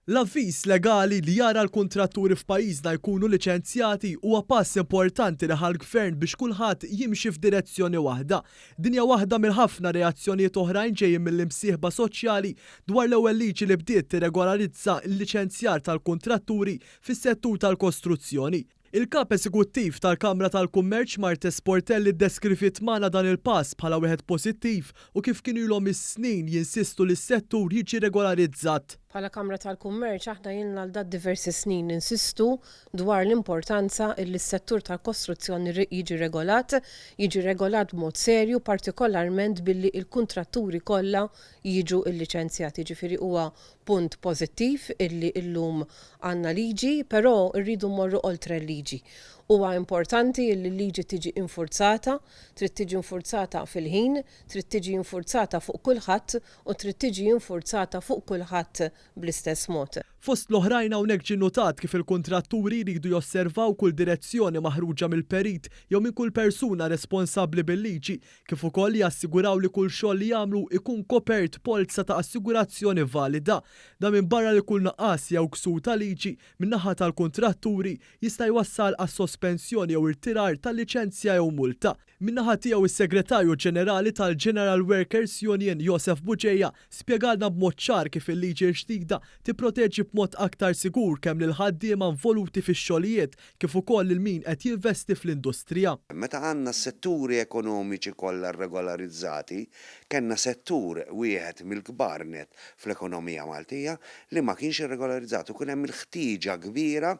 L-avviż legali li jara l-kuntratturi f'pajjiżna jkunu liċenzjati huwa pass importanti li ħa l-Gvern biex kulħadd jimxi f'direzzjoni waħda. Din hija waħda mill-ħafna reazzjonijiet oħrajn ġejjin mill-imsieħba soċjali dwar l-ewwel liġi li bdiet tirregolarizza l-liċenzjar tal-kuntratturi fis-settur tal-kostruzzjoni. Il-Kap Eżekuttiv tal-Kamra tal-Kummerċ Marthese Portelli ddeskriviet magħna dan il-pass bħala wieħed pożittiv u kif kienu ilhom is-snin jinsistu li s-settur jiġi regolarizzat. Bħala Kamra tal-Kummerċ aħna ilna għal dat diversi snin ninsistu dwar l-importanza illi s-settur tal-kostruzzjoni jiġi regolat, jiġi regolat b'mod serju, partikolarment billi il-kuntratturi kollha jiġu illiċenzjati. Ġifieri huwa punt pożittiv illi illum għandna liġi, però rridu mmorru oltre l-liġi. Huwa importanti illi l-liġi tiġi infurzata, trid tiġi infurzata fil-ħin, trid tiġi infurzata fuq kulħadd u trid tiġi infurzata fuq kulħadd bl-istess mod. Fost l-oħrajn hawnhekk ġie notat kif il-kuntratturi jridu josservaw kull direzzjoni maħruġa mill-perit jew minn kull persuna responsabbli bil-liġi, kif ukoll jassiguraw li kull xogħol li jagħmlu ikun kopert polza ta' assigurazzjoni valida. Dan minbarra li kull nuqqas jew ksur ta' liġi min-naħa tal-kuntratturi jista' jwassal għas-sospensjoni jew irtirar tal-liċenzja jew multa. Min-naħa tiegħu is-Segretarju Ġenerali tal-General Workers Union Josef Bugeja spjegalna b'mod ċar kif il-liġi l-ġdida tipproteġi b'mod aktar sigur kemm lil ħaddiema involuti fix-xogħlijiet kif ukoll lil min qed jinvesti fl-industrija. Meta għandna s-setturi ekonomiċi kollha regolarizzati, kellna settur wieħed mill-kbar net fl-ekonomija Maltija li ma kienx irregolarizzat u kien hemm il-ħtieġa kbira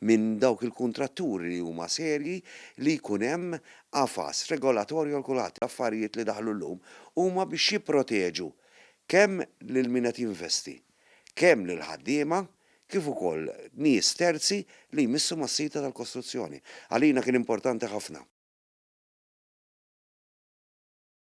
minn dawk il-kuntratturi li huma serji li jkun hemm qafas regolatorju għal kulħadd. L-affarijiet li daħlu llum huma biex jipproteġu kemm lil min qed jinvesti, kemm lil ħaddiema, kif ukoll nies terzi li jmissu mas-sita tal-kostruzzjoni. Għalina kien importanti ħafna.